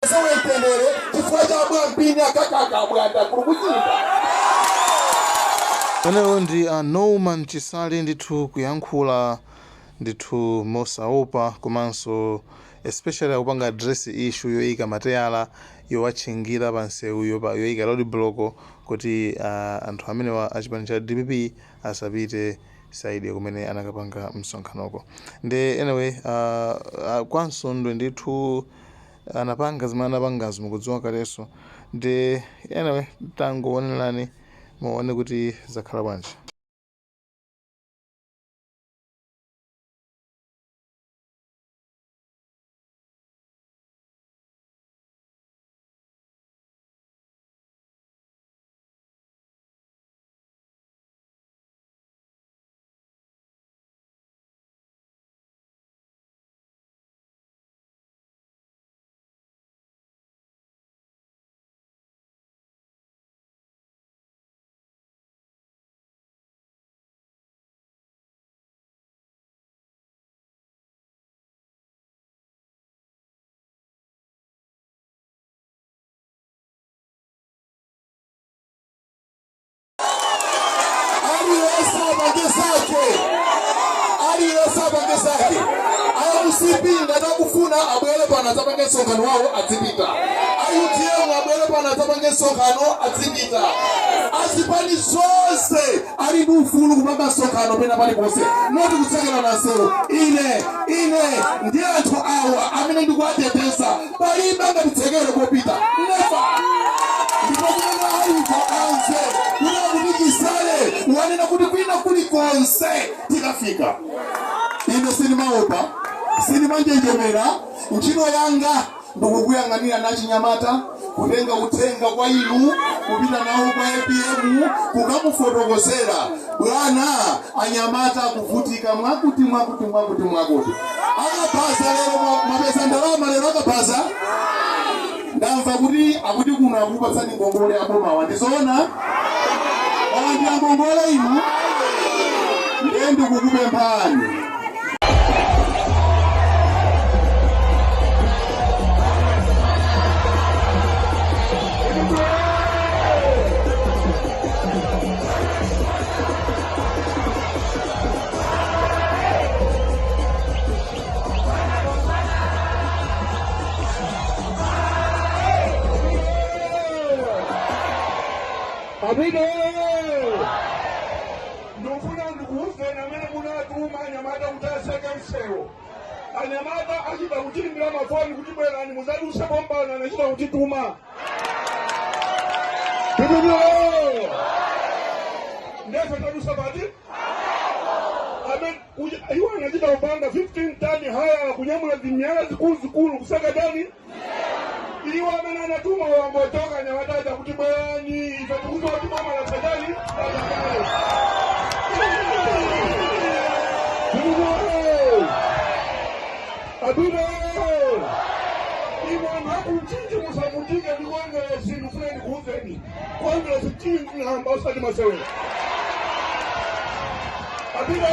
Sowe mtendere chifukwa cha bwampini akakaka bwanda kulukuchita. Amenewo ndi a Norman Chisale ndithu, kuyankhula ndithu mosaopa, komanso especially akupanga address issue yoyika mateyala yowatchingira pa nsewu, yoyika road block kuti anthu amenewa achipani cha DPP asapite side kumene anakapanga msonkhanoko. Nde anyway, kwa Nsundwe ndithu anapanga zimene anapangazo, mukudziwa kalenso. Nde anyway, tangoonerani muone kuti zakhala bwanji. Aliyense apange zake, aliyense apange zake. A MCP ngati akufuna abwere pano adzapange msonkhano wawo, adzipita. A UTM abwere pano adzapange msonkhano, adzipita. Azipani zonse ali ndi ufulu kupanga msonkhano pena paliponse, not kutsekerana nsewu. Ine ndi anthu awa amene ndikuwateteza, palibe angatitsekere kopita, never. Ndipo kumene aliko anze kuti akuti Chisale wanena kuti kwina kulikonse tikafika. Ine sindimaopa, sindimanjenjemera. Ntchito yanga ndikukuyang'anira nachinyamata, kutenga uthenga kwa inu, kupita nawo kwa APM, kukamufotokozera, "Bwana, anyamata akuvutika mwakuti, mwakuti, mwakuti, mwakuti." Akabaza lero mwapeza ndalama lero akabaza. Ndamva kuti akuti kuno akupatsani ngongole abomawa, ndizoona? Mwalandira ngongole inu? Ndiye ndikukupemphani. Abino, ndikufuna ndikuwuzeni amene munatuma anyamata kuti aseke msewu. Anyamata achita kutiimbira mafoni kuti bwerani muzaduse pompano, anachita kutituma. Titutulo ndefe tadusa pati iwo anachita kupanga 15 ton haya kunyamula zimiyala zikulu zikulu kusaka dani. Iwo amene anatuma wangochoka, anyamata aja kuti bwerani, ife tikuziwa kuti boma la satani latakale. Titutulo abino, inu anthu aku Mchinji musavutike ndi Kongeresi. Ndifuna ndikuwuzeni, Kongeresi tiying'amba, osati masewera. Abino.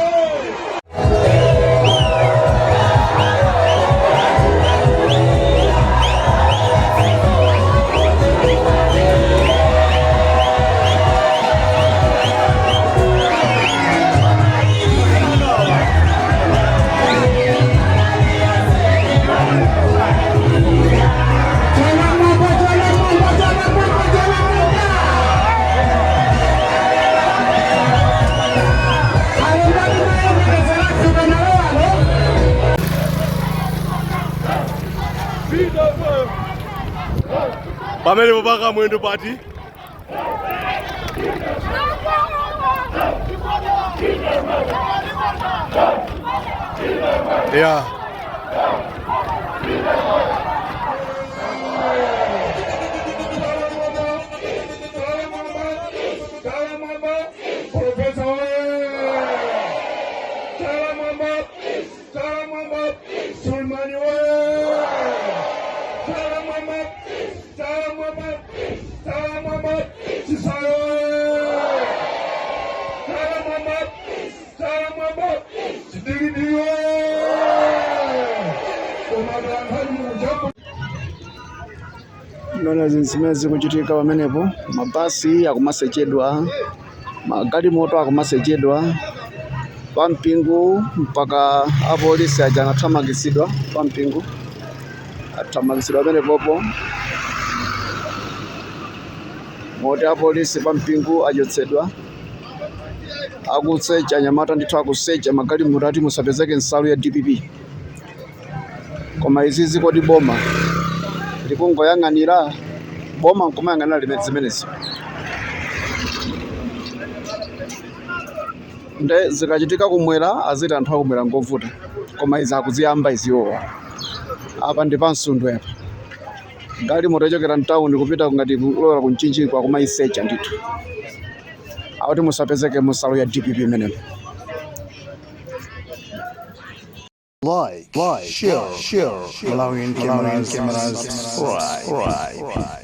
Pamene popaka mwendo pati. Yeah. Profesa oye! Chala mwamba! Chala mwamba! Sulmani oye! Chala mwamba! Chala mwamba! Chala mwamba! Chisale oye! Chala mwamba! Chala mwamba! Chidigidigi oye! Koma anthu ali mujapo. Zimene zimene zikuchitika pamenepo, mabasi akumasechedwa, magalimoto akumasechedwa pa Mpingu, mpaka apolisi aja anathamangitsidwa pa Mpingu, athamangitsidwa pamenepopo, moti apolisi pa Mpingu achotsedwa, akusecha anyamata ndithu, akusecha magalimoto ati musapezeke nsalu ya DPP. Koma izizi kodi boma likungoyang'anira? Boma nkumayang'anira zimenezi? Nde zikachitika kumwera aziti anthu akumwera ngovuta, koma izi akuziyamba iziwowa. Apa ndi paMsundwe apa, galimoto yochokera mtawuni kupita ngati kulowera kuMchinjiko akumayisecha ndithu, akuti musapezeke nsalu ya DPP imeneyo. Like, share, Malawian cameras, subscribe.